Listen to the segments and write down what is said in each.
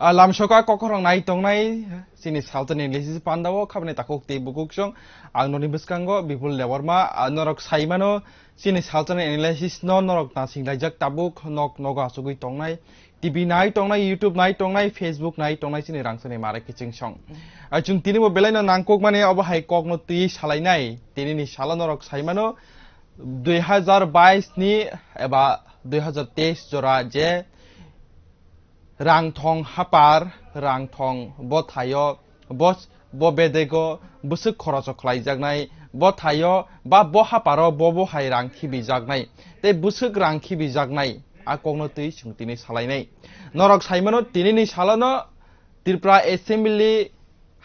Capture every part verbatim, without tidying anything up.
A lamsoka kokrok nai tongnai chini saltani analysis pandao khabani takhuk tei bukhuk song ang noni bwskango Bipul Debbarma, a norok saimano chini saltani analysis no norok nasing laijak tabuk nok nogo achugwi tongnai, T V nai tongnai, YouTube nai tongnai, Facebook nai tongnai chini rangchani mare kiching song. A chwng tini bo belai no nangkuk mani obo hai kok no twi salainai tini ni salo norok saimano dui hazar bais ni eba dui hazar teis jora je Rangthong hapar, rangthong bo thaio, bo, bo bedego bwswk khoroso khlaijaknai, bo thaio ba bo haparo bo bo hai rang khibijaknai, tei bwswk rang khibijaknai, a kokno twi chwng tini salainai. Norok saimano tinini salono Tripura Assembly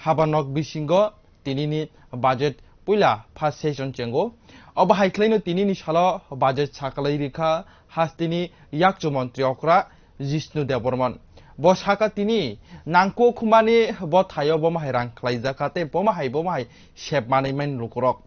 habanok bisingo tinini budget puila first session chengo. Obo hai khlaino tinini salo budget sakalai rikha hasteni yakchu montri okra Jishnu Debbarman. Bo saka tini nangkuk khumani bo thaio bo mahai rang khlaijakha tei bo mahai bo mahai sep manai mani lukurok.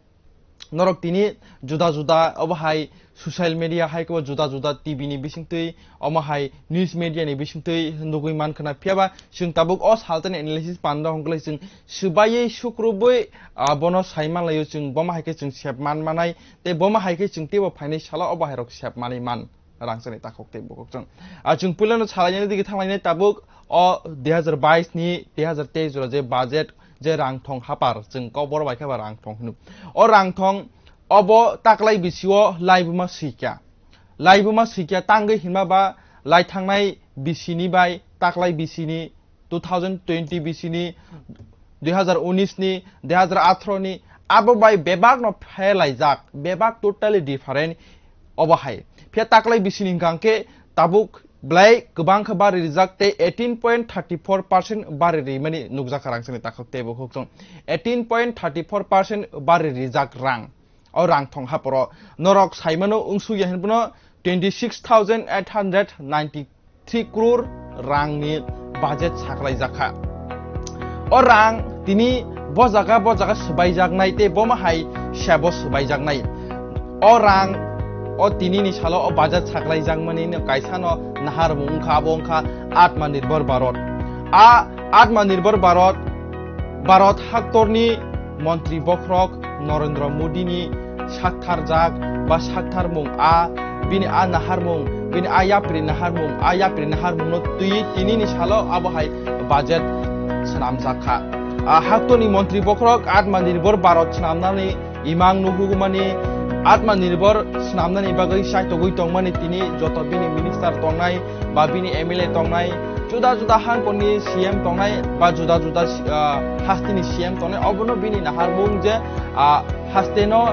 Norok tini juda juda obo hai social media hai kebo juda juda T V ni bisingtwi omo hai news media ni bisingtwi nugwi mankha na, phiyaba chwng tabuk o saltani analysis panda hongkhlai chwng swbaiwi sukrubwi, ah, bono sai manlaio chwng bomo hai khe chwng sep man manai tei bomo hai khe chwng teibo phainai salo obo hai rok sep manwi man rangchani takhuk tei bukhuk chwng. Ah, chwng puilano salainani digi thanglainai tabuk o dui hazar bais ni dui hazar teis jora je budget je rangthong hapar chwng kok boro bai khe ba rangthong hino. O rangthong obo taklai bisio laibuma swikya. Laibuma swikya tangwi hinma ba laithangnai bisini bai taklai bisini two thousand twenty bisini, dui hazar unis ni, dui hazar atharo ni, abo bai bebak no phelaijak, bebak totally different obo hai. Phiya taklai bisini hwnkha khe tabuk belai kwbang khe bari rijak tei eighteen point thirty four percent bari rimani nukjak rang sini takhuk tei bukhuk chwng. Eighteen point thirty four percent bari rijak rang. O rang thong haporo norok saimano wngsukya hinphano twenty six thousand eight hundred ninety three crore rangni budget saklaijakha. O rang tini bo jaga bo jaga swbaijaknai tei bomo hai sebo swbaijaknai. O rang o tinini salo o budget saklaijakmani no kaisano naharmung wngkha, abo wngkha Atmanirbhar Bharat. A Atmanirbhar Bharat, Bharat haktorni montri bokhorok Narendra Modini saktharjak ba saktharmung a bini a naharmung, bini a yapri naharmung, a yapri naharmungno twi tinini salo abo hai budget swnamjak kha. A haktorni montri bokhorok Atmanirbhar Bharat swnamnani imang nuhugumani Atmanirbhar swnamnani bagwi chaitogwi tongmani tini joto bini minister tongnai ba bini M L A tongnai, juda juda hangkorni C M tongnai ba juda juda, ah, hasteni C M tongnai, obono bini naharmung je, ah, hasteno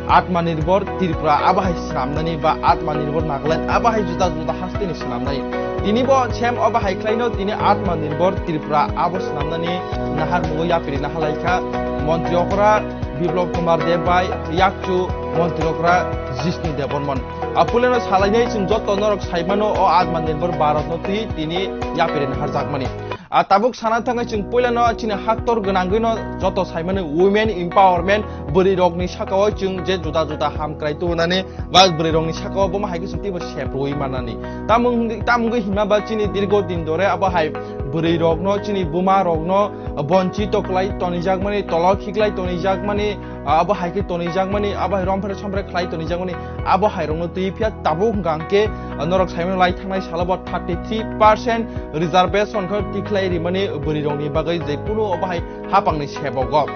Atmanirbhar Tripura abo hai swnamnani ba Atmanirbhar Nagaland abo hai juda juda hasteni swnamnai. Tini bo sem obo hai khlaino tini Atmanirbhar Tripura abo swnamnani naharmungo yapri nahalaikha montri okra Biplab Kumar Deb bai yakchu montri okra Jishnu Debbarman. A puilano salainai chwng joto norok saimano o Atmanirbhar Bharat no twi tini yapri naharjakmani. A tabuk sana thangwi chwng puilano chini haktor gwnangwino joto saimano women empowerment bwrwi rokni sakao chwng je juda juda hamkrai tubunani ba bwrwi rokni sakao bomo hai khe chwng teibo sep rwui manani. Tamung, tamungwi hima ba chini dirgo din dore abo hai bwrwi rokno chini buma rokno bonchito kwlai tonijakmani, tolok khiklai tonijakmani, abo hai khe tonijakmani, abo hai romphre somphre khlai tonijakmani, abo hai rokno twi phiya tabuk hwnkha hwnkhe norok saimano lai thangnai salo bo thirty three percent reservation khe tikhlai rimani bwrwi rokni bagwi je kunu obo hai hapangni sebogo,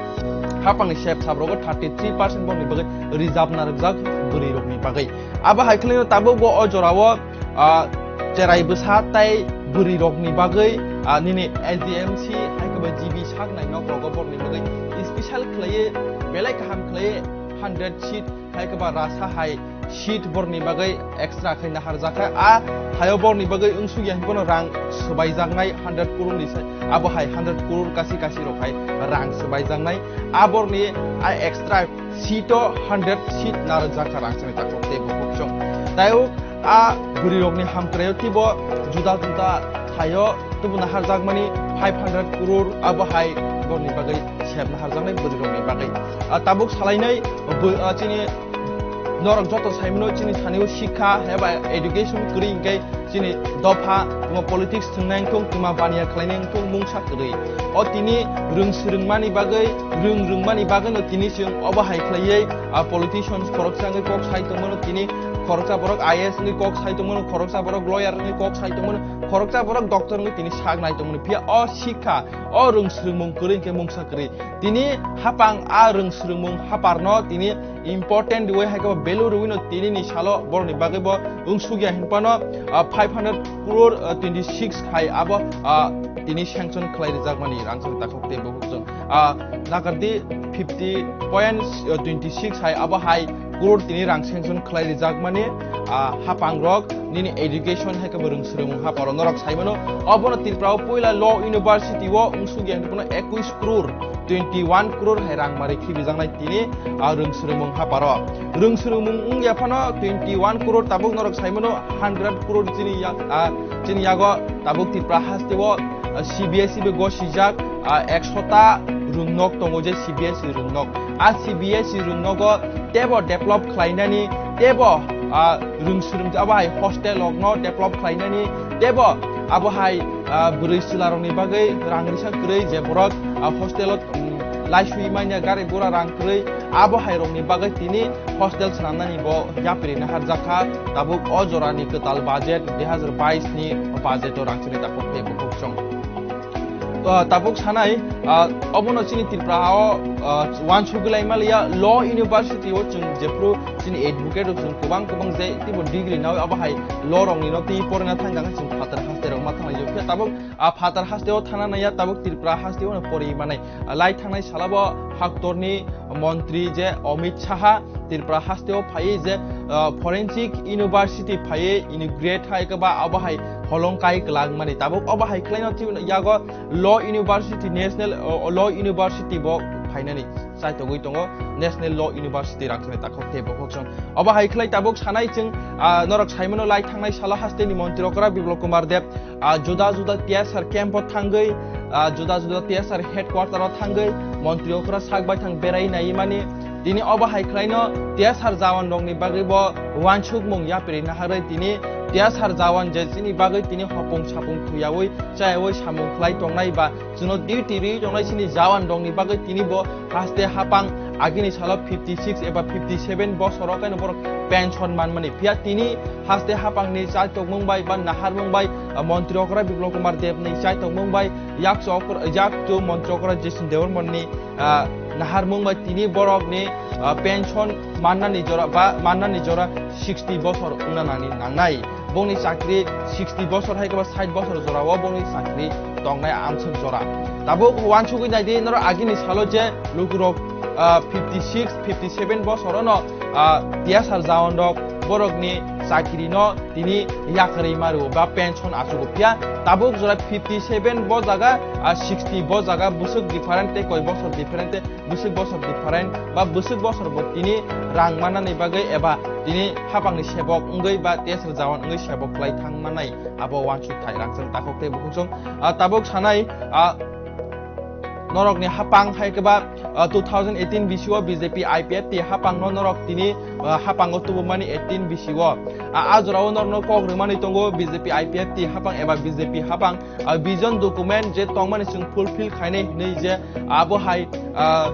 hapangni sep sabrogo thirty three percent borni bagwi reserve narwkjak bwrwi rokni bagwi. Abo hai khlaino tabuk bo o jorao, ah, cherai bwsa tei bwrwi rokni bagwi, ah, nini S D M C hai khe ba G B sak nai nok rogo borni bagwi special khlaiwi belai kaham khlaiwi hundred seat hai khe ba rasa hai seat borni bagwi extra khai naharjakha. A hayo borni bagwi wngsukya hinphano rang swbaijaknai hundred crore ni sai, abo hai hundred crore kasi kasi rok hai rang swbaijaknai. A borni a extra seat o hundred seat narwkjakha rang sini takhuk tei bukhuk chwng. Taibo a bwrwi rokni hamkraio teibo juda juda thaio tubu naharjakmani five hundred crore abo hai borni bagwi sep naharjaknai bwrwi rokni bagwi. A tabuk salainai bo, a, chini Norok joto saimano chini thani o sikha eba education kwrwi hinkhe chini dopha tuma politics thwngnai wngthung, tuma baniya khlainai wngthung, mungsa kwrwi. O tini rwng swrwngmani bagwi, rwng rwngmani bagwino tini chwng obo hai khlaiwi, a, politicians khoroksa wngwi kok sai tongmano, tini khoroksa borok I A S wngwi kok sai tongmano, khoroksa borok lawyer wngwi kok sai tongmano, khoroksa borok doctor wngwi tini sak nai tongmano. Phiya o sikha, o rwng swrwngmung kwrwi hinkhe mungsa kwrwi. Tini hapang a rwng swrwngmung haparno tini important rwui hai khe value rwui no tini ni salo borok ni bagwi bo wng suk ya hin phano, ah, five hundred crore, ah, twenty six hai abo, ah, tini sanction khlai rijak mani rang chini takhuk tei bukhuk chwng. Ah, nakardi fifty point twenty six hai abo hai crore tini rang sanction khlai rijak mani, ah, hapang rok nini education hai khe bo rwng swrwngmung haparo norok sai mano. Obono Tripura o puila law university o wng suk ya hin phano ekwis crore twenty one crore hai rang mari khibijaknai tini, ah, rwng swrwngmung haparo. Rwng swrwngmung wng ya phano twenty one crore tabuk norok sai mano hundred crore chini ya, ah, chini yago tabuk Tripura haste o, ah, C B S E bai gosijak, ah, ekso ta rwngnok tongo je C B S E rwngnok. A C B S E rwngnogo tebo develop khlainani, tebo, ah, rwng swrwng abo hai hostel rokno develop khlainani, tebo abo hai, ah, bwrwi chwla rokni bagwi rang risa kwrwi je borok, ah, hostel o, um, laisui manya gari gura rang kwrwi abo hai rokni bagwi tini hostel swnamnani bo yapri naharjak kha. Tabuk o jorani kwtal budget dui hazar bais ni budget o rang chini takhuk tei bukhuk chwng. Ah, tabuk sanai, ah, obono chini Tripura o, ah, wansugwi lai maliya law university o chwng jephru chini advocate rok chwng kwbang kwbang je teibo degree nawi abo hai law rokni no tei porina thang khe chwng phatar haste rok ma thang lai jokhe tabuk, ah, phatar haste o thana naiya tabuk Tripura haste o pori manai. Ah, lai thangnai sala bo haktorni montri je Amit Saha Tripura haste o phaiwi je, ah, forensic university phaiwi inaugurate hai khe ba abo hai holong kai kwlangmani. Tabuk obo hai khlaino tei yago law university national, oh, law university bo phainani chaitogwi tongo national law university rang chini takhuk tei bukhuk chwng. Obo hai khlai tabuk sanai chwng, ah, norok saimano lai thangnai salo hasteni montri okra Biplab Kumar Deb ah, juda juda T S R camp o thangwi, ah, juda juda T S R headquarter o thangwi montri okra sak bai thang berai nai mani. Tini obo hai khlaino T S R jawan rokni bagwi bo wansukmung yapri naharwi tini T S R jawan je chini bagwi tini hopung sapung thuyawi chayawi samung khlai tongnai ba chwngno duty ri tongnai chini jawan rokni bagwi tini bo haste hapang agini salo fifty six eba fifty seven bosor o kaino borok pension manmani. Phiya tini haste hapangni chaitokmung bai ba naharmung bai, ah, montri okra Biplab Kumar Debni chaitokmung bai yakchu okra, yakchu montri okra Jason Debbarmani, ah, naharmung bai tini borokni, ah, pension mannani jora ba mannani jora sixty bosor wngna nangni nangnai. Bongni chakri sixty bosor hai khe ba sait bosor jora o bongni chakri tongnai amswk jora. Tabuk wansugwi naidi norok agini salo je lukurok, ah, fifty six, fifty seven bosorono, ah, T S R jawan rok borokni chakri no tini yakarwi mario ba pension achugo phiya tabuk jora fifty seven bo jaga, ah, sixty bo jaga bwswk different tei koi bosor different tei bwswk bosor different ba bwswk bosor bo tini rang mannani bagwi eba tini hapangni sebok wngwi ba T S R jawan wngwi sebok khlai thang mannai abo wansuk thai rang chwng takhuk tei bukhuk chwng, ah, tabuk sanai, ah, norokni hapang hai khe ba, ah, two thousand eighteen bisi o B J P I P F T hapang no norok tini, ah, hapang o tubumani eighteen bisi o. Ah, a jora o norokno kok rwmani tongo B J P I P F T hapang eba B J P hapang, ah, vision document je tongmani chwng fulfill khainai hinwi je abo hai, ah,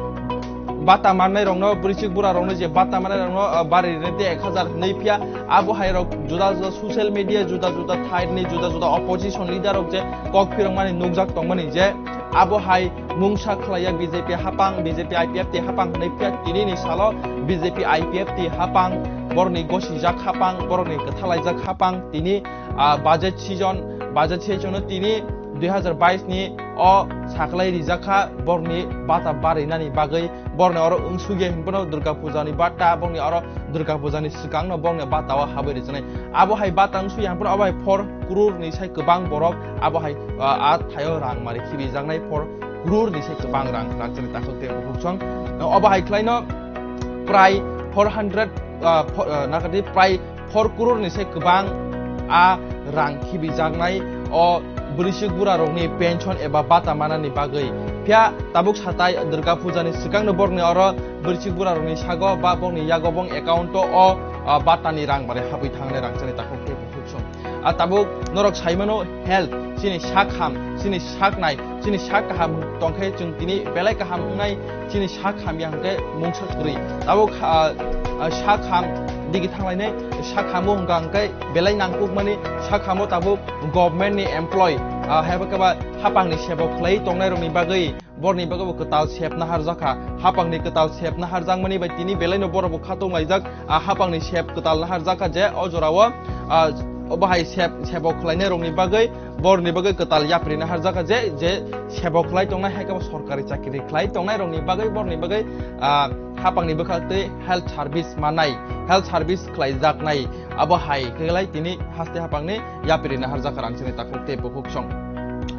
bata mannai rokno, bwrwichik bura rokno je bata mannai rokno, ah, bari rwna tei ek hazar hinwi phiya abo hai rok juda juda social media juda juda thai ni juda juda opposition leader rok je kok phirokmani nukjak tongmani je abo hai mungsa khlaiya B J P hapang, B J P I P F T hapang hinwi phiya tini ni salo B J P I P F T hapang, borokni gosijak hapang, borokni kwthalaijak hapang tini, ah, budget season, budget session o tini dui hazar bais ni o saklai rijak kha borokni bata barinani bagwi, borokni oro wngsukya hinphano Durga Puja ni bata, borokni oro Durga Puja ni swkang no borokni bata o habwi rijak nai. Abo hai bata wngsukya hinphano abo hai four crore ni sai kwbang borok abo hai, ah, a thaio rang mari khibijaknai four crore ni sai kwbang rang rang chini takhuk tei bukhuk song. Obo hai khlaino prai four hundred, ah, pho-, ah, nakadi prai four crore ni sai kwbang a rang khibijaknai o bwrwisuk bura rokni pension eba bata manani bagwi. Phiya tabuk satai Durga Puja ni swkang no borok ni oro bwrwi bura rok ni sago ba borok ni yago bong account o, o, ah, bata ni rang bai habwi thangnai rang chini takhuk tei bukhuk song. Ah, tabuk norok sai mano health, chini sak ham, chini sak nai, chini sak kaham tongkhe chwng tini belai kaham wngnai, chini sak hamya hwnkhe mungsa kwrwi. Tabuk, ah, ah, sak ham digi thanglainai, sak hamo hwnkha hwnkhe belai nangkukmani, sak hamo tabuk government ni employee, ah, haiba khe ba hapang ni sebo khlai tongnai rokni bagwi, borni bagwi bo kwtal sep naharjakha. Hapang ni kwtal sep naharjakmani bai tini belai no borok bo khatung laijak, ah, hapang ni sep kwtal naharjakha je o jora o, ah, obo hai sep, sebo khlainai rokni bagwi, borni bagwi kwtal yapri naharjakha je, je sebo khlai tongnai hai khe bo sorkari chakri khlai tongnai rokni bagwi, borni bagwi, ah, hapang ni bwkhak tei health service manai, health service khlaijaknai, abo hai khe lai tini haste hapang ni yapri naharjakha rang chini takhuk tei bukhuk song.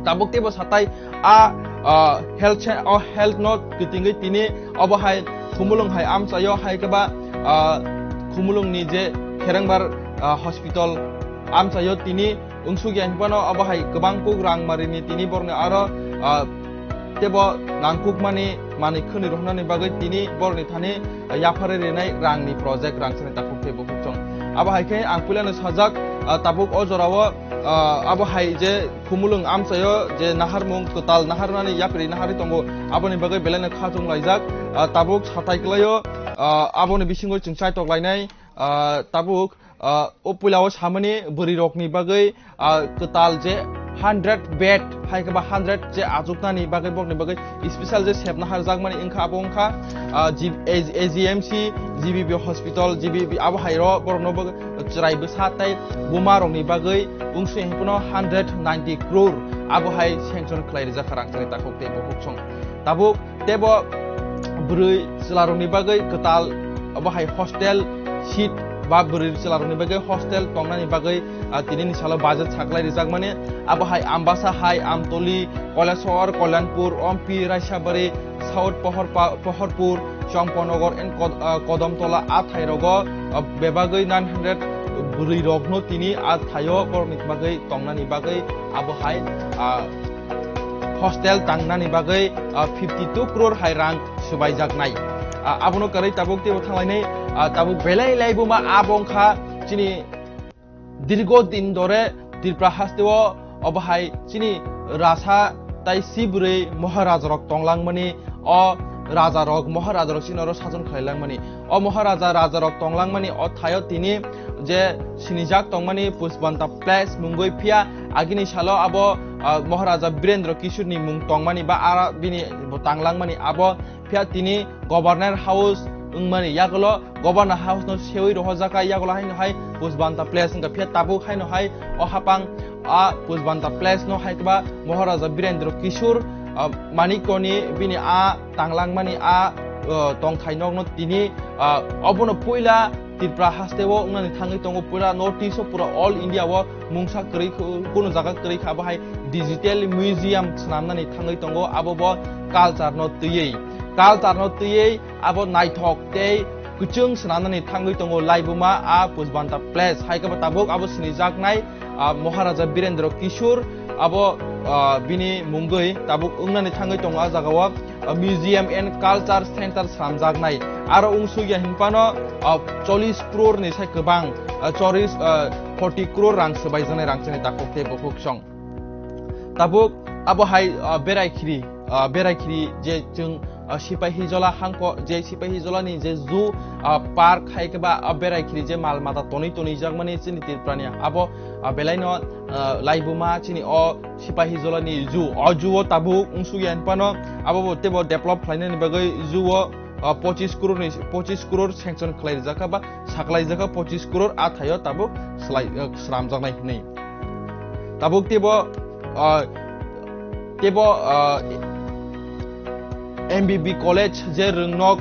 Tabuk tei bo satai a, ah, health se-, o health no kitingwi tini obo hai Khumulwng hai amchaio hai khe ba, ah, Khumulwng ni je Kherengbar, ah, hospital amchaio tini wngsukya hinphano obo hai kwbang kuk rang marini tini borokni aro, ah, tebo nangkukmani manwi khwnwi rohornani bagwi tini borokni thani, ah, yapharwi rinai rangni project rang chini takhuk tei bukhuk song. Abo hai khe ang puilano sajak, ah, tabuk o jorao, ah, abo hai je Khumulwng amchaio je naharmung kwtal naharnani yapri naharwi tongo, aboni bagwi belaino khatung laijak, ah, tabuk satai kwlaio, ah, aboni bisingo chwng chaitok lainai, ah, tabuk, ah, o puilao samani bwrwi rokni bagwi, ah, kwtal je hundred bed hai khe ba hundred je achuknani bagwi bokni bagwi special je sepna harjakmani wngkha abo wngkha, ah, G-, A G M C, G B B hospital, G B B abo hai ro borokno bo chwrai bwsa tei buma rokni bagwi wngsu hwnphano hundred ninety crore abo hai sanction khlai rijak rang chini takhuk tei bukhuk song. Tabuk tebo bwrwi chwla rokni bagwi kwtal abo hai hostel seat ba bwrwi chwla rokni bagwi hostel tongnani bagwi, ah, tini ni salo budget saklai rijakmani abo hai Ambasa hai, Amtoli, Kailasahar, Kalyanpur, Ompi, Raisabari, South Pohorpa-, Pohorpur, Chomponagar and Kod-, ah, Kodamtola a thai rogo, ah, bebagwi nine hundred bwrwi rokno tini a thaio borokni bagwi tongnani bagwi abo hai, ah, hostel tangnani bagwi, ah, fifty two crore hai rang swbaijaknai. Ah, abono kwrwi tabuk teibo thanglainai, ah, tabuk belai laibuma abo wngkha chini dirgo din dore Tripura hasteo obo hai chini rasa tai sibwrwi Maharaja rok tonglangmani, o raja rok Maharaja rok chini oro sason khlailangmani. O Maharaja raja rok tonglangmani o thaio tini je sinijak tongmani Pushpanta Palace mungwi, phiya agini salo abo, ah, Maharaja Birendra Kishore ni mung tongmani ba ara bini bo tanglangmani abo, phiya tini Governor House wngmani yagulo Governor House no sewi rohorjak kha, yagulo haino hai Pushpanta Palace wngkha, phiya tabuk haino hai o hapang a Pushpanta Palace no hai khe ba Maharaja Birendra Kishore, ah, Manikya ni bini a tanglangmani a, ah, tongthai nokno tini, ah, obono puila Tripura hasteo wngnani thangwi tongo, pura North East o, pura all India o mungsa kwrwi kho, kunu jaga kwrwi kha, abo hai digital museum swnamnani thangwi tongo, abo bo culture no twiwi, culture no twiwi abo naithok tei kwchwng swnamnani thangwi tongo laibuma a Pushpanta Palace, hai khe bo tabuk abo sinijaknai, ah, Maharaja Birendra Kishore, abo, ah, bini mungwi tabuk wngnani thangwi tongo a jagao, ah, Museum and Culture Center swnamjaknai. Aro wngsukya hinphano, ah, chollish crore ni sai kwbang, ah, chollish, ah, forty crore rang swbaijaknai rang chini takhuk tei bukhuk song. Tabuk abo hai, ah, berai khiri, ah, berai khiri je chwng, ah, Sipahijola hangko, je Sipahijolani je zoo, ah, park hai khe ba, ah, berai khiri je mal mata tonwi tonwi jakmani chini Tripurani abo, ah, belaino, ah, laibuma chini o Sipahijolani zoo. O zoo o tabuk wngsukya hinphano abo bo teibo develop khlainani bagwi zoo o, ah, pochis crore ni, pochis crore sanction khlai rijak kha ba saklai jak kha pochis crore a thaio tabuk slai, ah, sramjaknai hinwi. Tabuk teibo, ah, teibo, ah, M B B college je Rwngnok,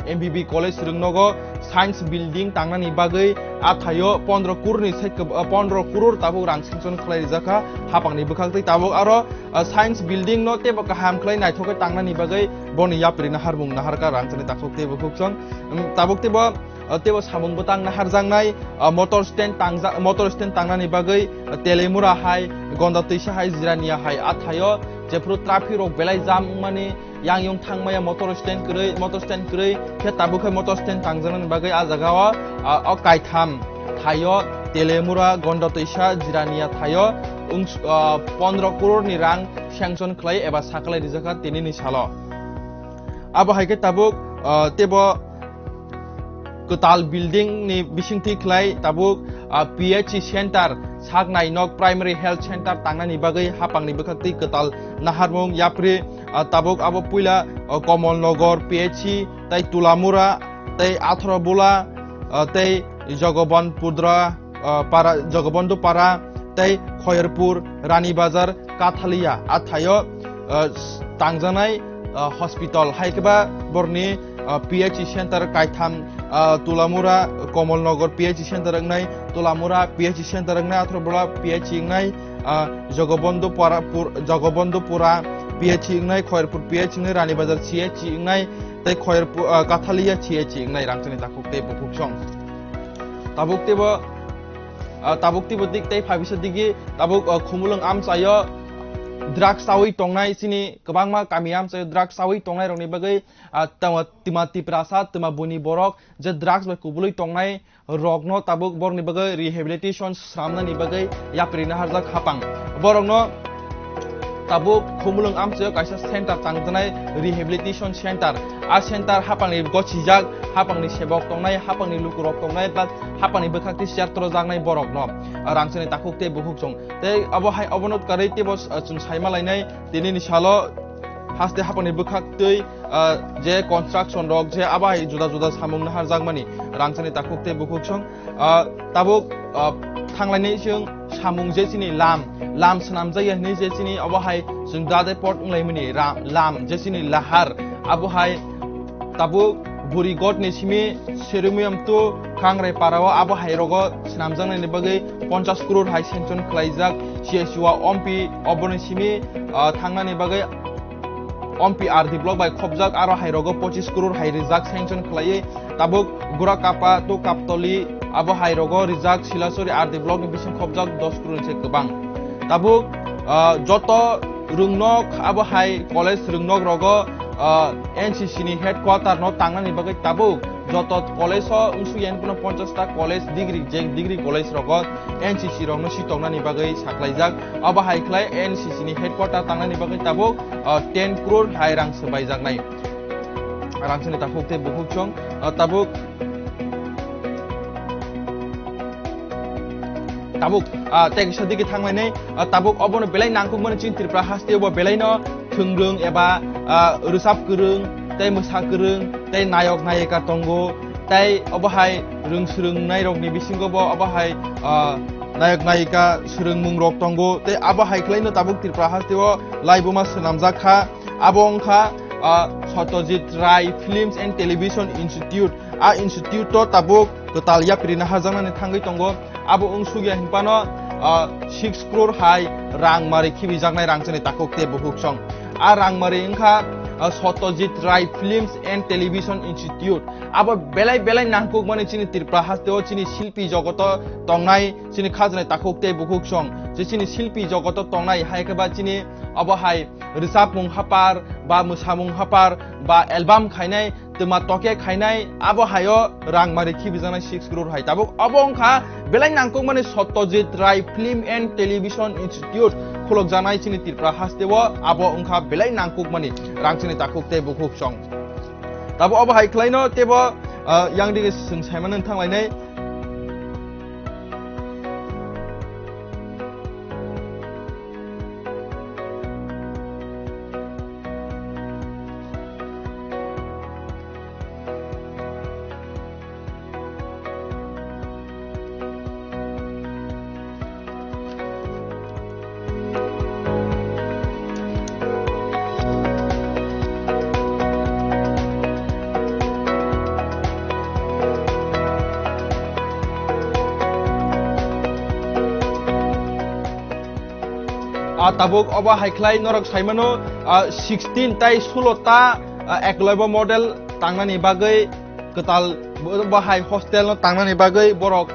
M B B college Rwngnogo science building tangnani bagwi a thaio pondro crore ni sai kwb-, ah, pondro crore tabuk rang sanction khlai rijak kha hapangni bwkhak twi. Tabuk aro, ah, science building no teibo kaham khlai naithok khe tangnani bagwi boni yapri naharmung naharkha rang chini takhuk tei bukhuk song. Um, tabuk teibo, ah, teibo samung bwtang naharjaknai, ah, motor stand tangja-, motor stand tangnani bagwi, ah, Telemura hai, Gonda Twisa hai, Jirania hai, a thaio Jephuru traffic rok belai jam wngmani, yang yung thangmaya motor stand kwrwi, motor stand kwrwi, khe tabuk khe motor stand tangjaknani bagwi ah jagao, ah, o kaitham thaio Telemura, Gonda Twisa, Jirania thaio wng, ah, pondro crore ni rang sanction khlai eba saklai rijak kha tinini salo. Abo hai khe tabuk, ah, tebo kwtal building ni bisingtwi khlai tabuk, ah, P H C center, saknai nok primary health center tangnani bagwi hapangni bwkhaktwi kwtal naharmung yapri, ah, tabuk abo puila, ah, Komolnogor P H C, tei Tulamura, tei Atharobula, ah, tei Jogobondpura, ah, para, Jogobondupara, tei Khoyerpur, Rani Bazar, Kathalia, a thaio, ah, tangjanai, ah, hospital, hai khe ba borni, ah, P H C center kaitham, ah, Tulamura, Komolnogor P H C center wngnai, Tulamura P H C center wngnai, Atharobula P H C wngnai, ah, Jogobondupara, Pur-, Jogobondupura P H C wngnai, Khoyerpur P H C wngnai, Rani Bazar C H C wngnai, tei Khoyerpur, ah, Kathalia C H C wngnai rangchakni takhuk tei bukhuksong. Tabuk tebo, ah, tabuk tebo dik tei phabisa digi tabuk, ah, Khumulwng amchaio drugs chawi tongnai chini kwbangma kami amchaio drugs chawi tongnai rokni bagwi, ah, tamo Tima Tiprasa, Tima Buni borok je drugs bai kubulwi tongnai rokno tabuk borokni bagwi rehabilitation swnamnani bagwi yapri naharjak hapang. Borokno tabuk Khumulwng amchaio kaisa center tangjanai rehabilitation center. A center hapangni gochijak, hapangni sebok tongnai, hapangni lukurok tongnai, plus hapangni bwkhakti chair trojaknai borokno rangchakni takhuk tei bukhuksong. Tei abo hai obono kwrwi teibo, ah, chwng saima lainai tinini salo haste hapangni bwkhaktwi, ah, je construction rok je abo hai juda juda samung naharjakmani rangchakni takhuk tei bukhuksong. Ah, tabuk, ah, thanglainai chwng samung je chini lam, lam swnamjakya hinwi je chini obo hai chwng dade port wnglaimani ra-, lam je chini lahar abo hai tabuk Burigotni simi Serumiam to Kangrai parao abo hai rogo swnamjaknaini bagwi ponchas crore hai sanction khlaijak C S U o ompi oboni simi, ah, thangnani bagwi ompi R D block bai khopjak aro hai rogo pochis crore hai rijak sanction khlaiwi tabuk Gurakapa to Kaptoli abo hai rogo rijak Silachari R D block ni bising khopjak dos crore ni se kwbang. Tabuk, ah, joto rwngnok abo hai college rwngnok rogo, ah, N C C ni headquarter no tangnani bagwi tabuk joto college o wngsuya hinphano ponchas ta college degree, je degree college rogo N C C rokno sitongnani bagwi saklaijak. Abo hai khlai N C C ni headquarter tangnani bagwi tabuk, ah, ten crore hai rang swbaijaknai. Rangchakni takhuk tei bukhuksong, ah, tabuk, tabuk, ah, tei kisa digi thanglainai, ah, tabuk obono belai nangkukmani chini Tripura haste bo belaino thwngrwng eba, ah, rwchap kwrwng, tei mwsa kwrwng, tei nayok nayika tongo, tei obo hai rwng swrwngnairokni bisingo bo obo hai, ah, nayok nayika swrwngmungrok tongo, tei abo hai khlaino tabuk Tripura haste o laibuma swnamjak kha. Abo wngkha, ah, Satyajit Rai Films and Television Institute. A institute o tabuk kwtal yapri naharjaknani thangwi tongo. Abo wngsukya hinphano, ah, six crore hai rang mari khibijaknai rangchakni takhuk tei bukhuksong. A rang mari wngkha, ah, Satyajit Rai Films and Television Institute. Abo belai belai nangkukmani chini Tripura haste o chini silpi jogoto tongnai chini khajnai takhuk tei bukhuksong. Je chini silpi jogoto tongnai hai khe ba chini abo hai rwchapmung hapar, ba mwsamung hapar, ba album khainai, twma toke khainai, abo haio rang mari khibijaknai six crore hai. Tabuk abo wngkha belai nangkukmani Satyajit Rai Film and Television Institute khulokjaknai chini Tripura haste o, abo wngkha belai nangkukmani rangchakni takhuk tei bukhuksong. Tabuk abo hai khlaino teibo, ah, yang dige swng saimano thanglainai. Ah, tabuk obo hai khlai norok saimano, ah, sixteen tai sulo ta, ah, ekloibo model tangnani bagwi kwtal bo, bo hai hostel no tangnani bagwi borok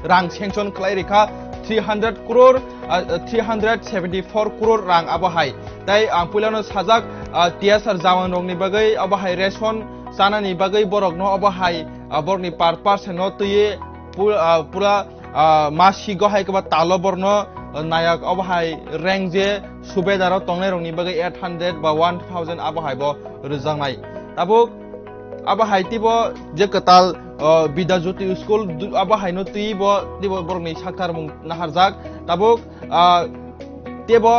rang sanction khlai rikha three hundred crore, ah, three hundred seventy four crore rang abo hai. Tai ang puilano sajak, ah, T S R jawan rokni bagwi abo hai ration chanani bagwi borokno abo hai, ah, borokni per person no twiwi pu-, ah, pura, ah, masigo hai kwba talo borno, ah, nayak abo hai reng je subedaro tongnai rokni bagwi eight hundred ba one thousand abo hai bo rwjaknai. Tabuk abo hai teibo je kwtal, ah, Bidya Jyoti school du-, abo hai no twiwi bo teibo borokni saktarmung naharjak. Tabuk, ah, teibo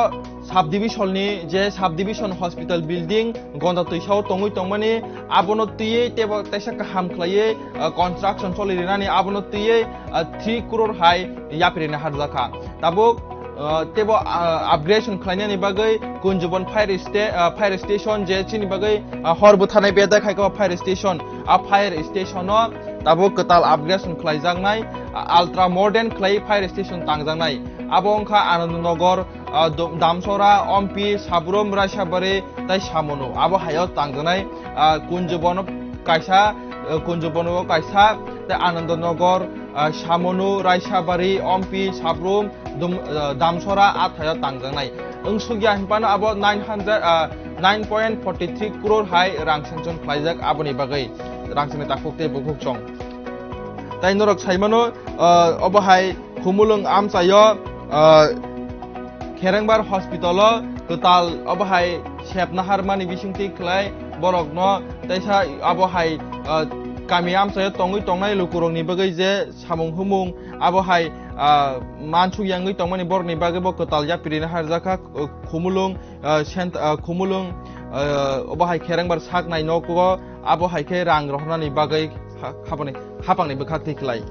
subdivision ni je subdivision hospital building Gonda Twisa o tongwi tongmani abono twiwi teibo teisa kaham khlaiwi, ah, construction choli rinani abono twiwi, ah, three crore hai yapri naharjakha. Tabuk, ah, teibo, ah, upgradation khlainani bagwi Kunjubon fire sta-, ah, fire station je chini bagwi, ah, hor bwtharnai bedek hai khe fire station. A fire station o tabuk kwtal upgradation khlaijaknai, ah, ultra modern khlai fire station tangjaknai. Abo wngkha Anandnagar, ah, Dam-, Damsora, Ompi, Sabrum, Raisabari tai Samunu. Abo haio tangjaknai, ah, Kunjubono kaisa, ah, Kunjubono kaisa, tai Anandnagar, ah, Samunu, Raisabari, Ompi, Sabrum, Dum-, ah, Damsora a thaio tangjaknai. Wngsukya hinphano abo nine hundred, ah, nine point forty three crore hai rang sanction khlaijak aboni bagwi rang sani takhuk tei bukhuk chong. Tai norok saimano, ah, obo hai Khumulwng amchaio, ah, Kherengbar hospital o kwtal obo hai sepna harmani bisingtwi khlai borokno teisa abo hai, ah, kami amchaio tongwi tongnai lukurokni bagwi je samung humung abo hai, ah, mansuk yangwi tongmani borokni bagwi bo kwtal yapri naharjakha, ah, Khumulwng, ah, sent-, ah, Khumulwng, ah, obo hai Kherengbar saknai nogo abo hai khe rang rohornani bagwi ha-, haboni, hapangni bwkhak twi khlai.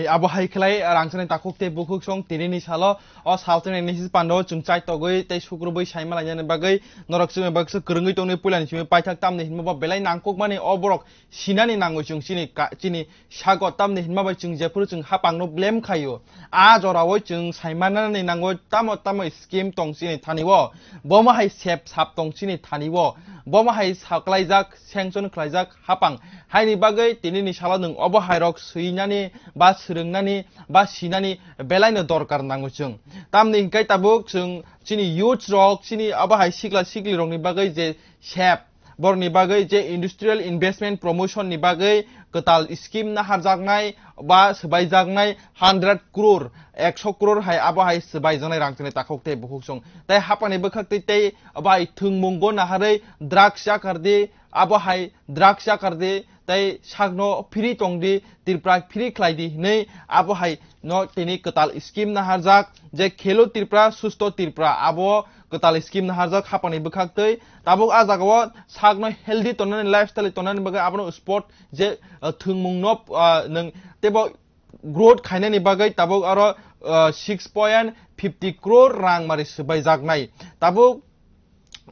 Abo hai khlai rangchakni takhuk tei bukhuk song tinini salo o saltini nisi pando chwng chai togwi tei sukrubwi saima lainani bagwi norok chwngni bagwi kwrwngwi tongni puilani simi paithak tamni hinma bo belai nangkukmani o borok sinani nango chwng chini ka-, chini sago tamni hinma bai chwng jephuru chwng hapangno blame khaio. A jorao chwng saimanani nango tamo tamo scheme tong chini thani o. Bomo hai sep sap tong chini thani o. Bomo hai saklaijak, sanction khlaijak hapang. Haini bagwi tinini salo nwng obo hairok swinani ba swrwngnani ba sinani belaino dorkar nango chwng. Tamni hwnkhe tabuk chwng chini youth rok, chini obo hai sikla sikli rokni bagwi je sep, borokni bagwi je industrial investment promotion ni bagwi kwtal scheme naharjaknai ba swbaijaknai hundred crore, ekso crore hai abo hai swbaijaknai rangchakni takhuk tei bukhuk song. Tei hapani bwkhak tei tei abo hai thwngmungo naharwi drugs yakardi, abo hai drugs yakardi, tei sakno free tongdi, Tripura free khlaidi hinwi abo hai no tini kwtal scheme naharjak, je Khelo Tripura, Susto Tripura, abo kwtal scheme naharjak hapani bwkhak tei tabuk a jagao sakno healthy tonani, lifestyle tonani bagwi abono sport je, uh, thwngmungno, uh, nwng teibo growth khainani bagwi tabuk aro, uh, six point fifty crore rang mari swbaijaknai. Tabuk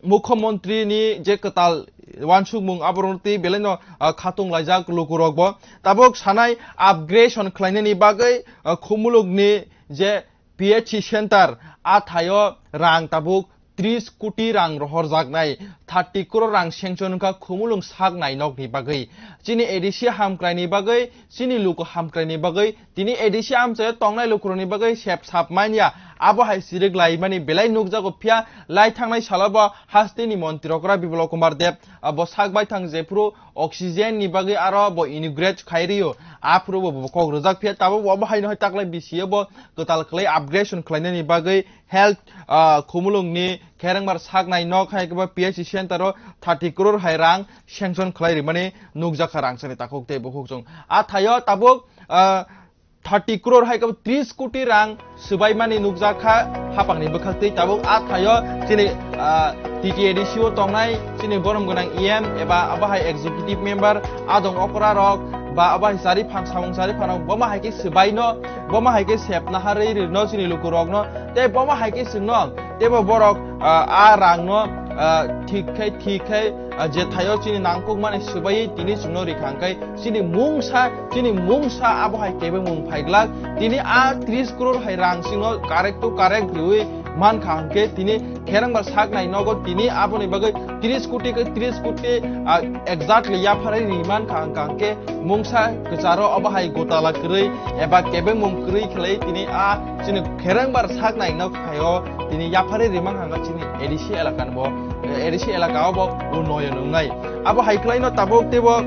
Mukhyamantri ni je kwtal wansukmung aborok twi belaino, ah, khatung laijak lukurok bo. Tabuk sanai upgradation khlainani bagwi, ah, Khumulwng ni je P H C center a thaio rang tabuk tris koti rang rohorjaknai, thirty crore rang sanction wngkha Khumulwng saknai nokni bagwi. Chini A D C hamkraini bagwi, chini luku hamkraini bagwi, tini A D C amchaio tongnai lukurokni bagwi sep sap manya, abo hai sirik laimani belai nukjago phiya, lai thangnai salo bo hasteni montri okra Biplab Kumar Deb, abo sak baithang jephuru oxygen ni bagwi aro bo inaugurate khai rio, aphuru bo, bo kok rwjak phiya, tabuk bo abo haino hai taklai B C A bo kwtal khlai upgradation khlainani bagwi health, ah, Khumulwng ni Kherengbar saknai nok hai kebo P H C center o thirty crore hai rang sanction khlai rimani nukjakha rangchakni takhuk tei bukhuk chwng. A thaio tabuk, ah, thirty crore hai kebo tris koti rang swbaimani nukjakha hapangni bwkhak tei tabuk a thaio chini, ah, T T A D C o tongnai chini borom gwnang E M eba abo hai executive member adong okra rok ba abo hai chari phan samung chari phanok bomo hai khe swbaino, bomo hai khe sepna harwi rwno chini lukurokno tei bomo hai khe chwngno teibo borok, ah, a rangno, ah, thik khai, thik khai, ah, je thaio chini nangkukmani swbaiwi tini chwngno rikha hwnkhe chini mungsa, chini mungsa abo hai kebengmung phaiglak. Tini a tris crore hai rang chwngno correct to correct riwi mankha hwnkhe tini Kherengbar saknai nogo tini aboni bagwi tris koti khe tris koti, ah, exactly yapharwi ri mankha hwnkha hwnkhe mungsa kwcharo obo hai gotala kwrwi eba kebengmung kwrwi khlai tini a chini Kherengbar saknai nok phaio tini yapharwi rimang hanga chini A D C elaka bo, eh, A D C elaka o bo unnoyon wngnai. Abo hai khlaino tabuk teibo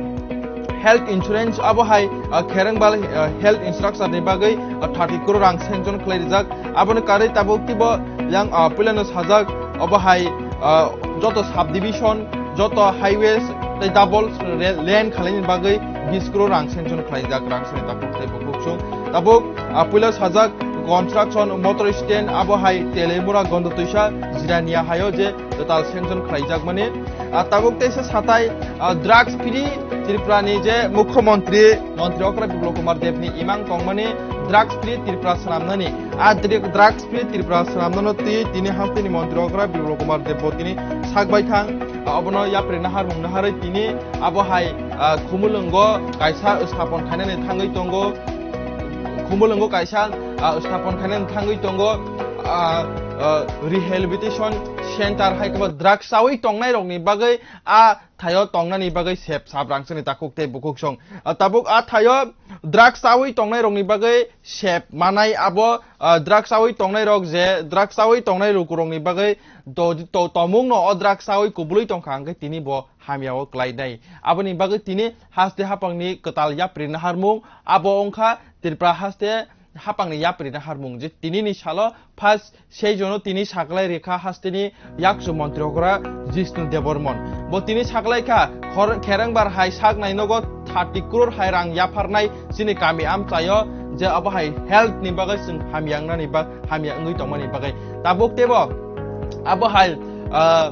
health insurance abo hai, ah, Kherengbar, ah, health infrastructure ni bagwi, ah, thirty crore rang sanction khlai rijak. Aboni karwi tabuk teibo yang, ah, puilano sajak abo hai, ah, joto subdivision, joto highways tei double re-, lane khalaini bagwi bis crore rang sanction khlaijak rang sani tabuk tei bukhuk chwng. Tabuk, ah, puila sajak construction motor stand abo hai Telemura Gondotwisa Jirania haio je total sanction khlaijakmani. Ah, tabuk teisa satai, ah, drugs free Tripura ni je Mukhyamantri, Montri Okra Biplab Kumar Deb ni imang tongmani drugs free Tripura swnamnani. Ah, dri-, drugs free Tripura swnamnano twi tini hasteni Montri Okra Biplab Kumar Deb bo tini sak baithang, ah, obono yapri naharmung naharwi tini abo hai, ah, Khumulwngo kaisa sthapon khainani thangwi tongo. Khumulwngo kaisa, ah, sthapon khainani thangwi tongo, ah, ah, rehabilitation center hai kebo drugs chawi tongnai rokni bagwi a thaio tongnani bagwi sep sap rangchakni takhuk tei bukhuk song. Ah, tabuk a thaio drugs chawi tongnai rokni bagwi sep manai abo, ah, drugs chawi tongnai rok je drugs chawi tongnai lukurokni bagwi to-, to-, tomungno o drugs chawi kubului tongkha hwnkhe tini bo hamyao klainai. Aboni bagwi tini haste hapangni kwtal yapri naharmung abo wngkha Tripura haste hapangni yapri naharmung je tinini salo first sei jono tini saklai rikha hasteni yakchu montri okra Jishnu Debbarman. Bo tini saklai kha khor-, Kherengbar hai saknai nogo thirty crore hai rang yapharnai chini kami amchaio je abo hai health ni bagwi chwng hamya wngnani ba hamya wngwi tongmani bagwi. Tabuk teibo abo hai, ah,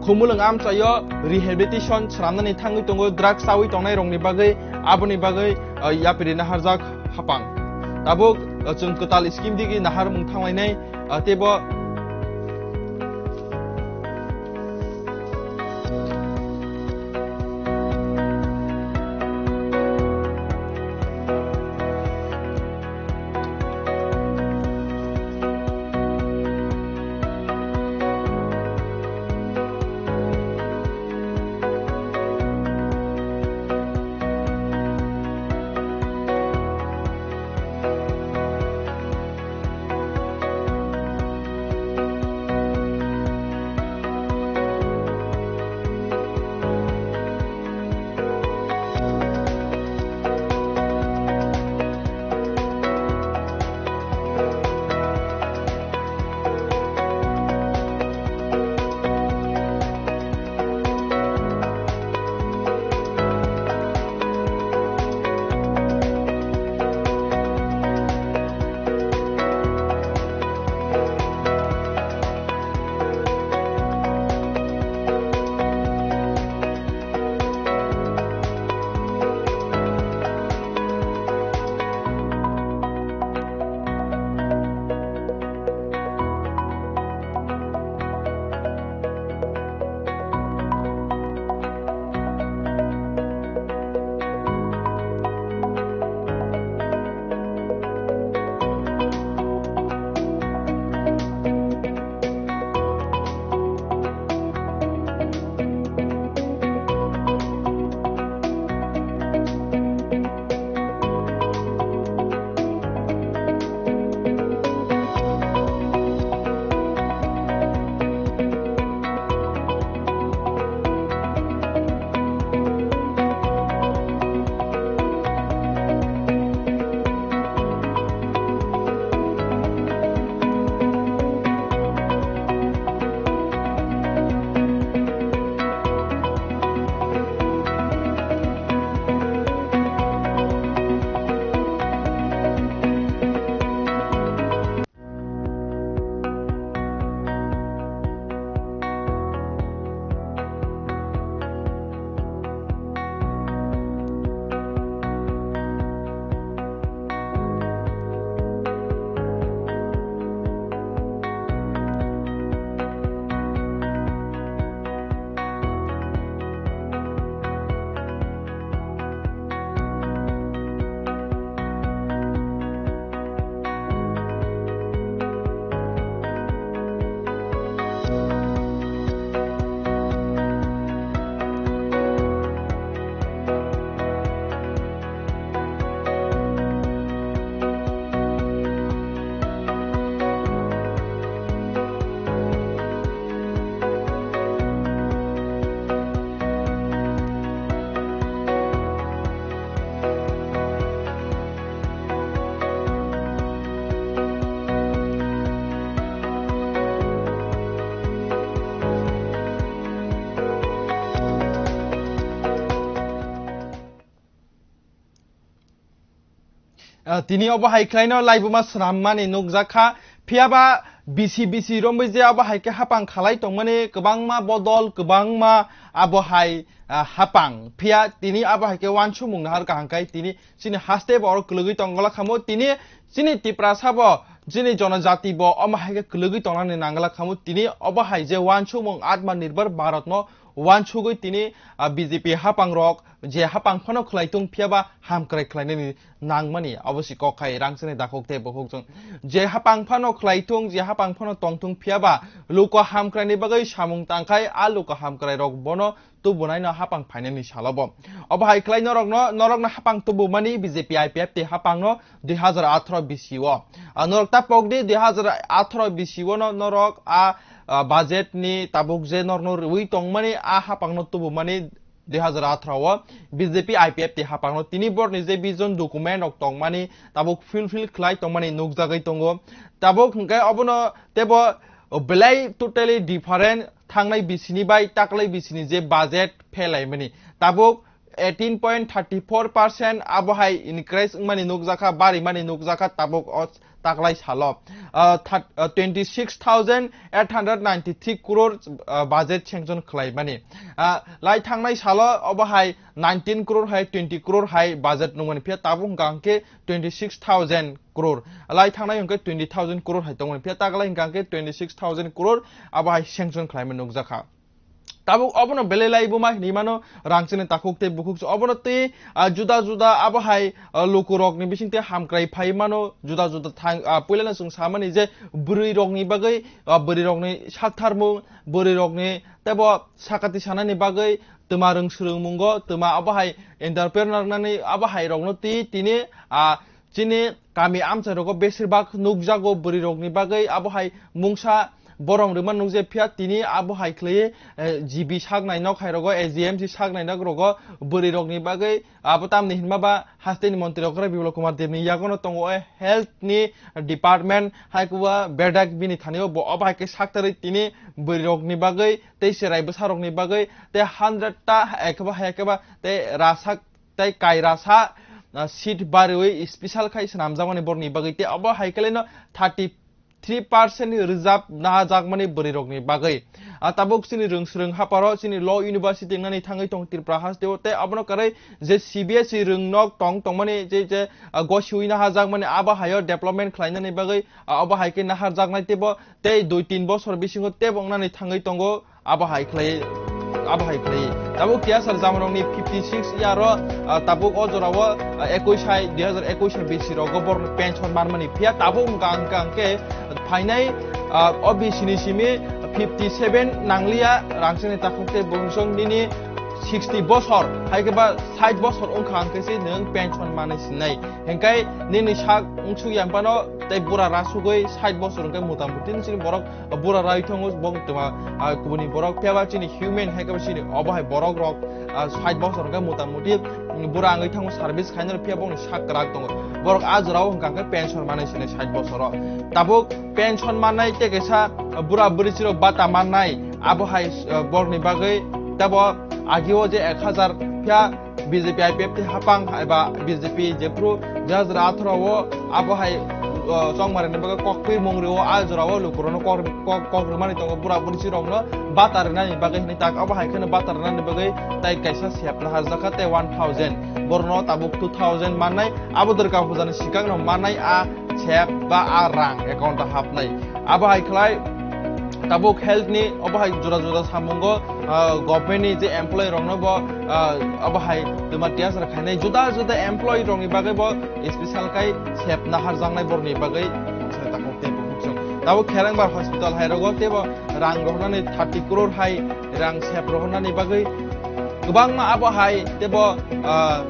Khumulwng amchaio rehabilitation swnamnani thangwi tongo drugs chawi tongnai rokni bagwi, aboni bagwi, ah, yapri naharjak hapang. Tabuk, ah, chwng kwtal scheme digi naharmung thanglainai, ah, teibo Ah, tini obo hai khlaino laibuma swnammani nukjakha. Phiyaba bisi bisi romwi je abo hai khe hapang khalai tongmani kwbangma bodol, kwbangma abo hai, ah, hapang. Phiya tini abo hai khe uansukmung nahar kaham khai tini chini haste bo oro kwlwgwi tongla khamu. Tini chini Tiprasa bo, chini jonojati bo omo hai khe kwlwgwi tongnani nangla khamu. Tini obo hai je uansukmung Atma Nirbhar Bharat no uansugwi tini, ah, B J P hapang rok je hapang phano khlai tung phiyaba hamkrai khlainani nangmani abo si kok khai rangchakni dakhuk tei bukhuk chwng. Je hapang phano khlai tung, je hapang phano tong tung phiyaba luko hamkraini bagwi samung tangkhai a luko hamkrai rok bono tubunaino hapang phainani salobo. Obo hai khlai norokno, norokno hapang tubumani B J P I P F T hapangno dui hazar atharo bisi o. A norok ta pokdi dui hazar atharo bisi o no norok a, a, budget ni tabuk je norokno rwi tongmani a hapangno tubumani dui hazar atharo o B J P I P F T hapangno tini borni je vision document rok tongmani tabuk fulfill khlai tongmani nukjagwi tongo. Tabuk hwnkhe obono teibo belai totally different thangnai bisini bai taklai bisini je budget phelaimani. Tabuk eighteen point thirty four percent abo hai increase wngmani nukjakha, barimani nukjakha tabuk o taklai salo, ah, third, ah, twenty six thousand eight hundred ninety three crore, ah, budget sanction khlaimani. Ah, lai thangnai salo obo hai nineteen crore hai twenty crore hai budget nungmani, phiya tabuk hwnkha hwnkhe twenty six thousand crore. Lai thangnai hwnkhe twenty thousand crore hai tongmani, phiya taklai hwnkha hwnkhe twenty six thousand crore abo hai sanction khlaimani nukjakha. Tabuk obono belai lai buma hinwi mano, rangchini takhuk tei bukhuk se obono tei, ah, juda juda abo hai, ah, lukurokni bisingtwi hamkrai phai mano, juda juda thang, ah, puilano chwng samani je bwrwirokni bagwi, ah, bwrwirokni saktharmung, bwrwirokni teibo sakati sanani bagwi twma rwng swrwngmungo, twma abo hai entrepreneur nani abo hai rokno twi tini, ah, chini kami amchai rogo besir bak nukjago bwrwi rokni bagwi, abo hai mungsa borom rwma nukjak, phiya tini abo hai khlaiwi, eh, G B sak nai nok hai rogo, A G M C sak nai nok rogo bwrwi rokni bagwi, abo tamni hinma ba hasteni montri rok Biplab Kumar Deb ni yagono tongo, eh, health ni department hai kuba bedak bini thani o bo abo hai khe saktarwi tini bwrwi rokni bagwi tei cherai bwsa rokni bagwi tei hundred ta hai khe ba hai khe ba tei rasak tei kairasa, ah, seat bariwi special khai swnamjakmani borokni bagwi, tei obo hai khe laino thirty three percent ni reserve naharjakmani bwrwirokni bagwi. Ah, tabuk chini rwng swrwng haparo chini Law University wngnani thangwi tong Tripura hasteo, tei abono karwi je C B S E rwng nok tong tongmani je, je, ah, gosiwi naharjakmani abo haio development khlainani bagwi, ah, obo hai khe naharjaknai teibo tei dui tin bosor bisingo teibo wngnani thangwi tongo. Abo hai khlai, abo hai khlai. Tabuk T S R jamanokni fifty six year o, ah, tabuk o jorao, ah, ekush hai, dui hazar ekush hai bisi rogo borokno pension manmani, phiya tabuk hwnkha hwnkha hwnkhe phainai, ah, o bisi ni simi fifty seven nangliya, rangchakni takhuk tei bumsong nini sixty bosor hai khe ba sait bosor wngkha hwnkhe se nwng pension manwi sinai. Hwnkhe nini sak wngsuk yang phano tei bura rasugwi sait bosor hwnkhe mota moti chini borok bura rai thango, bong tuma, ah, kubuni borok, phiya ba chini human hai khe ba chini obo hai borok rok, ah, sait bosor hwnkhe mota moti, mm, bura wngwi thango service khainai, phiya bongni sak kwrak tongo. Borok a jorao hwnkha khe pension manai sini sait bosoro. Tabuk pension manai tei kaisa, ah, bura bwrwi chirok bata mannai, abo hai, ah, borokni bagwi tabo agio je ek hazar phiya B J P I P F T hapang eba B J P jephru dui hazar atharo o abo hai, uh, chongmarani bagwi kok twi mung rio, a jorao lukurokno kok, kok, kok rwmani tongo, bura bwrwi rokno bata rwnani bagwi hinwi tak abo hai kheno bata rwnani bagwi tai kaisa sep naharjakha tei one thousand, borokno tabuk two thousand mannai, abo Durga Puja ni sikang no mannai a sep ba a rang account o hapnai. Abo hai khlai tabuk health ni obo hai jora jora samungo, ah, government ni je employee rokno bo, ah, obo hai twma T S R khainai juda juda employee rokni bagwi bo special khai sep naharjaknai borokni bagwi se takhuk tei bukhuk chwng. Tabuk Kherengbar hospital hai rogo teibo rang rohornani thirty crore hai rang sep rohornani bagwi kwbangma abo hai teibo, ah,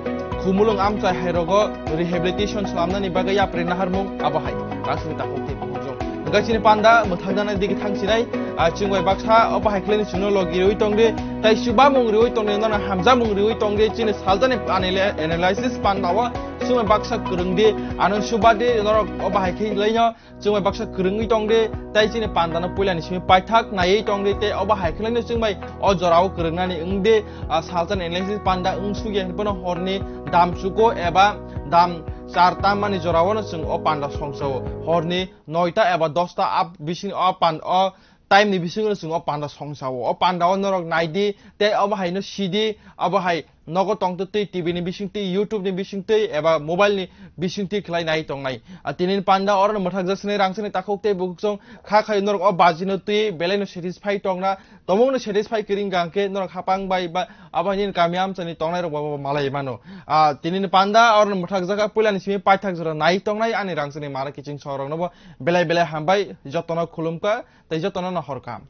Khumulwng amchai hai rogo rehabilitation swnamnani bagwi yapri naharmung abo hai rangchakni takhuk tei bukhuk chwng. Hwnkhe chini panda mwthangjaknai digi thangsinai, ah, chwng bai baksa obo hai khlaini chwngno logi riwi tongdi, tei chubamung riwi tongdi, nono hamjamung riwi tongdi, chini saltani anal-, analysis panda o chwng bai baksa kwrwngdi, ano chubadi norok obo hai khe laino chwng bai baksa kwrwngwi tongdi, tei chini pandano puilani simi paithak naiwi tongdi, tei obo hai khlaino chwng bai o jorao kwrwngnani wngdi, ah, saltani analysis panda wngsukya hinwi bono horni dam chuko eba dam char tammani joraono chwng o panda songchao. Horni noita eba dosta a bising o pan-, o time ni bisingo chwng o panda songchao. O panda o norok naidi, tei obo haino sidi, obo hai nogo tongtwi twi T V ni bisingtwi, YouTube ni bisingtwi eba mobile ni bisingtwi khlai nai tongnai. A tini panda oro no mwthakjak sini rangchakni takhuk tei bukhuk chwng kha khai norok o baji no twi belai no satisfy tongna, tomung no satisfy kwrwng hwnkhe norok hapang bai ba abo nini kami amchani tongnai rok bo malai mano. A tini panda oro no mwthakjak puila ni simi paithak jora nai tongnai ani rangchakni mara kiching sorok no bo belai belai hambai jotono khulumkha. Tei jotono no hor kaham.